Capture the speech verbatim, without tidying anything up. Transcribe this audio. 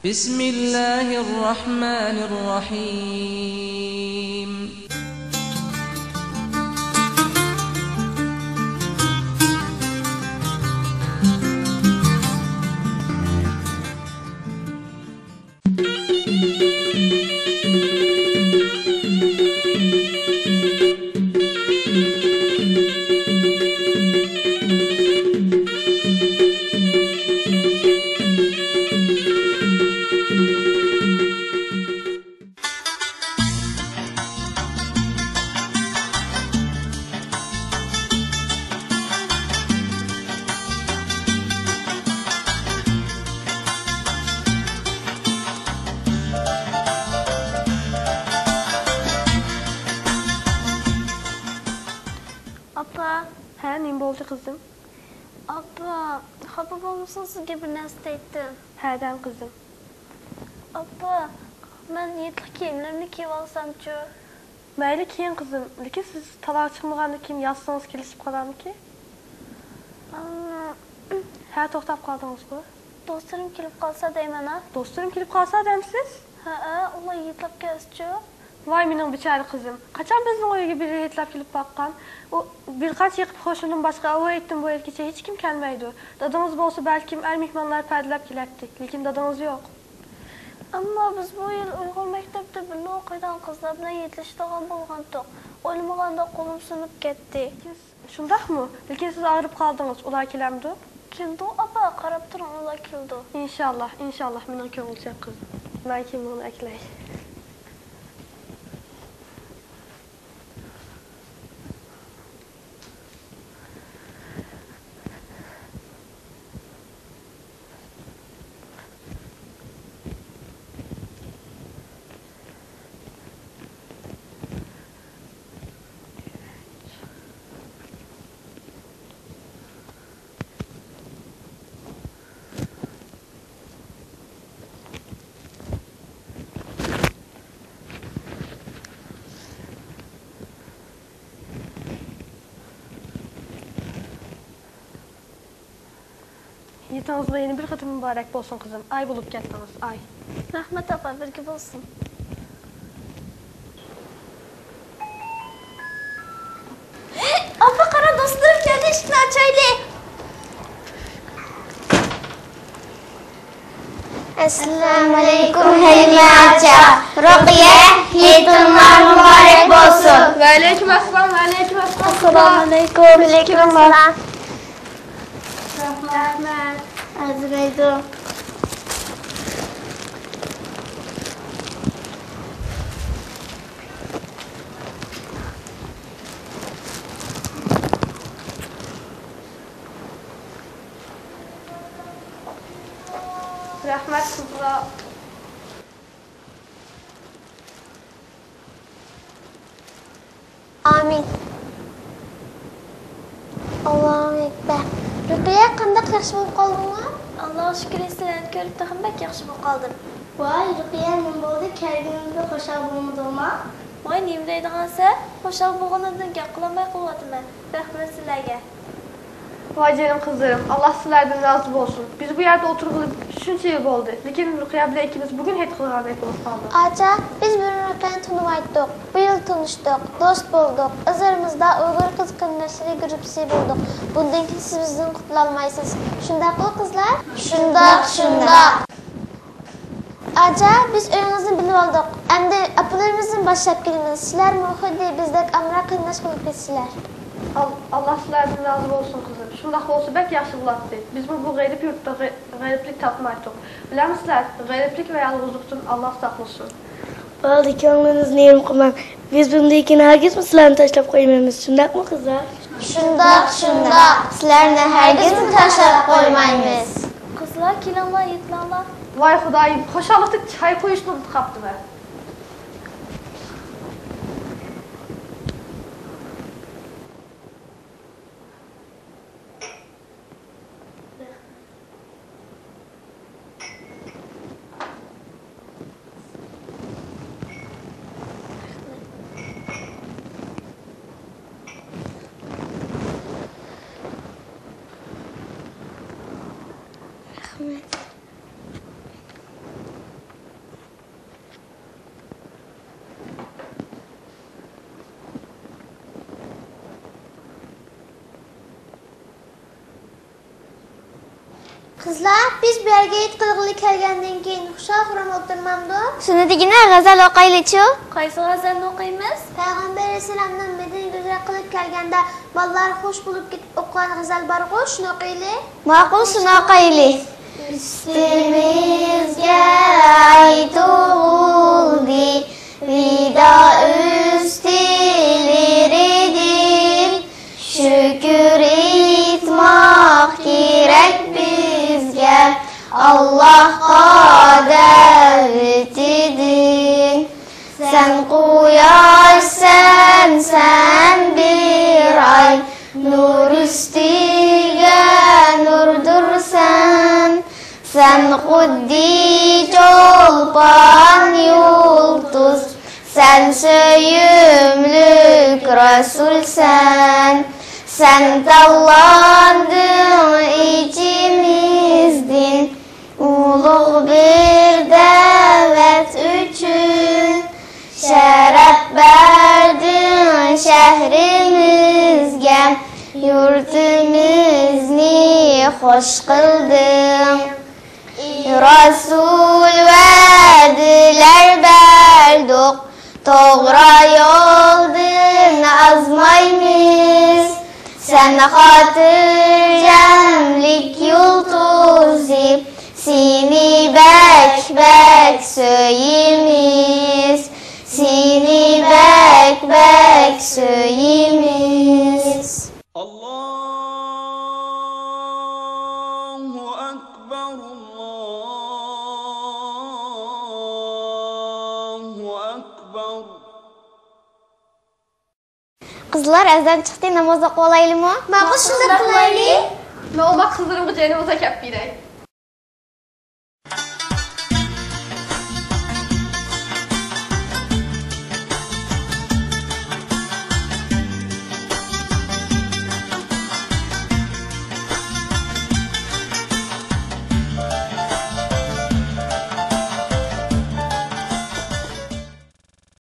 بسم الله الرحمن الرحيم. ئاپا. ھە، نېمە بولدى، قىزىم؟ ئاپا، خاپا بولمىسىڭىز، سىزگە بىر نەرسە دەيتتىم. ھە، دەڭ، قىزىم. ئاپا، مەن ھېيتلىق كىيىملىرىمنى كىيىۋالسامچۇ؟ مەيلى، كىيىڭ، قىزىم. لېكىن سىز تالاغا چىقمىغاندىن كېيىن يازسىڭىز كېلىشىپ قالارمىكىن؟ ئەمما. ھە، توختاپ قالدىڭىزغۇ؟ دوستلىرىم كېلىپ قالسا دەيمەن ھە. دوستلىرىم كېلىپ قالسا دەمسىز؟ ھەئە، ئۇلار ھېيتلاپ كەلسىچۇ؟ ۋاي، مېنىڭ بىچارە قىزىم. قاچان بىزنىڭ ئۆيگە بىرى ھېيتلاپ كېلىپ باققان؟ ئۇ بىر قانچە يېقىن قوشنىدىن باشقا ئۇ ھېيتتىن بۇ ھېيتكىچە ھېچكىم كەلمەيدۇ. دادىڭىز بولسا بەلكىم ئەر مېھمانلار پەدىلەپ كېلەتتى. لېكىن دادىڭىز يوق. ئەمما بىز بۇ يىل ئۇيغۇر مەكتەپتە بىللە ئوقۇيدىغان قىزلار بىلەن ھېيتلىشىدىغان بولغانتۇق. ئويلىمىغاندا قولۇم سۇنۇپ كەتتى. شۇنداقمۇ؟ لېكىن سىز ئاغرىپ قالدىڭىز، ئۇلار كېلەمدۇ؟ كېلىدۇ ئاپا، قاراپ تۇرۇڭ، ئۇلار كېلىدۇ. ئىنشاللا، ئىنشاللا، مېنىڭ كۆڭۈلچەك قىزىم. مەن كىيىمىڭنى ئەكىلەي. ھېيتىڭىزمۇ يەنە بىر قېتىم مۇبارەك بولسۇن، قىزىم. ئاي بولۇپ كەتتىڭىز، ئاي. رەھمەت، ئاپا، بىرگە بولسۇن. ئاپا، قارا، دوستلىرىم كەلدى، ئىشىكنى ئاچايلى. ئەسسالامۇئەلەيكۇم، ھەلىمە ئاچا. رۇقىيە، ھېيتىڭلار مۇبارەك بولسۇن. ۋەئەلەيكۇم ئەسسالام، ۋەئەلەيكۇم ئەسسالام. ئەسسالامۇئەلەيكۇم. ۋەئەلەيكۇم ئەسسالام. رەھمەت. ئەرزىمەيدۇ. رەھمەت، قىزلار. ئامىن. ئاللاھۇ ئەكبەر. رۇقىيە، قانداق، ياخشى بولۇپ قالدىڭمۇ؟ ئاللاغا شۈكۈر، سىلەرنى كۆرۈپ تېخىمۇ بەك ياخشى بولۇپ قالدىم. ۋاي، رۇقىيە، نېمە بولدى؟ كەلگىنىڭدە خۇشال بولمىدىڭما؟ ۋاي، نېمە دەيدىغانسەن؟ خۇشال بولغىنىمدىن گەپ قىلالماي قېلىۋاتىمەن. رەھمەت سىلەرگە. ۋاي جېنىم قىزلىرىم، ئاللا سىلەردىن رازى بولسۇن. بىز بۇ يەردە ئولتۇرغىلى شۇنچە يىل بولدى، لېكىن رۇقىيە بىلەن ئىككىمىز بۈگۈن ھېيت قىلغاندەك بولۇپ قالدۇق. ئاچا، بىز بۇرۇن رۇقىيەنى تونۇمايتتۇق. بۇ يىل تونۇشتۇق، دوست بولدۇق. ئۆزئارىمىزدا ئۇيغۇر قىز قېرىنداشلىرى گۇرۇپپىسى بولدۇق. بۇندىن كېيىن سىز بىزدىن قۇتۇلالمايسىز. شۇنداقمۇ، قىزلار؟ شۇنداق، شۇنداق. ئاچا، بىز ئۆيىڭىزنى بىلىۋالدۇق. ئەمدى ئاپىلىرىمىزدىن باشلاپ كېلىمىز. سىلەرمۇ خۇددى بىزدەك ئامراق قېرىنداش بولۇپ كەتسىلەر. ئال-، ئاللا سىلەردىن رازى بولسۇن، قىزىم. شۇنداق بولسا بەك ياخشى بولاتتى. بىزمۇ بۇ غېرىب يۇرتتا غې-، غېرىبلىك تارتمايتتۇق. بىلەمسىلەر، غېرىبلىك ۋە يالغۇزلۇقتىن ئاللا ساقلىسۇن. بالىدىن كۆڭلىڭىزنى يېرىم قىلماڭ. بىز بۇندىن كېيىن ھەرگىزمۇ سىلەرنى تاشلاپ قويمايمىز. شۇنداقمۇ، قىزلار؟ شۇنداق، شۇنداق. سىلەرنى ھەرگىزمۇ تاشلاپ قويمايمىز. قىزلار، كېلىڭلار، يېتىلىڭلار. ۋاي خۇدايىم، خۇشاللىقتىن چاي قۇيۇشنى ئۇنتۇپ قاپتىمەن. رەھمەت. قىزلار، بىز بۇ يەرگە ھېيت قىلغىلى كەلگەندىن كېيىن خۇشال-خۇرام ئولتۇرمامدۇق؟ شۇنى دېگىنە، غەزەل ئوقايلىچۇ؟ قايسى غەزەلنى ئوقۇيمىز؟ پەيغەمبەر ئەلەيھىسسالامنىڭ مەدىنىگە ھىجرەت قىلىپ كەلگەندە بالىلار خۇش بولۇپ كېتىپ ئوقۇغان غەزەل بارغۇ، شۇنى ئوقۇيلى. ماقۇل، شۇنى ئوقايلى. ئۈستىمىزگە ئاي تۇغۇلدى، ۋىدا ئۈستىلىرىدىن شۈكۈر ئېيتماق كېرەك بىزگە، ئاللاھقا دەۋىتىدىن. سەن قۇياشسەن، سەن بىر ئاي، نۇر ئۈستىگە نۇردۇرسەن. سەن خۇددى چولپان يۇلتۇز، سەن سۆيۈملۈك رەسۇلسەن. سەن تاللاندىڭ ئىچىمىزدىن ئۇلۇغ بىر دەۋەت ئۈچۈن. شەرەپ بەردىڭ شەھىرىمىزگە، يۇرتىمىزنى خوش قىلدىڭ. ئى رەسۇل، ۋەدىلەر بەردۇق، توغرا يولدىن ئازمايمىز. سەن خاتىرجەملىك يۇلتۇزى، سېنى بەك، بەك سۆيىمىز. سېنى بەك، بەك سۆيىمىز. الله أكبر، الله أكبر. قىزلار، ئەزان چىقتى، ناماز ئوقۇۋالايلىمۇ؟ ماقۇل، شۇنداق قىلايلى. مەن ئۇنداق قىزلىرىمغا جايناماز ئەكەپ بېرەي.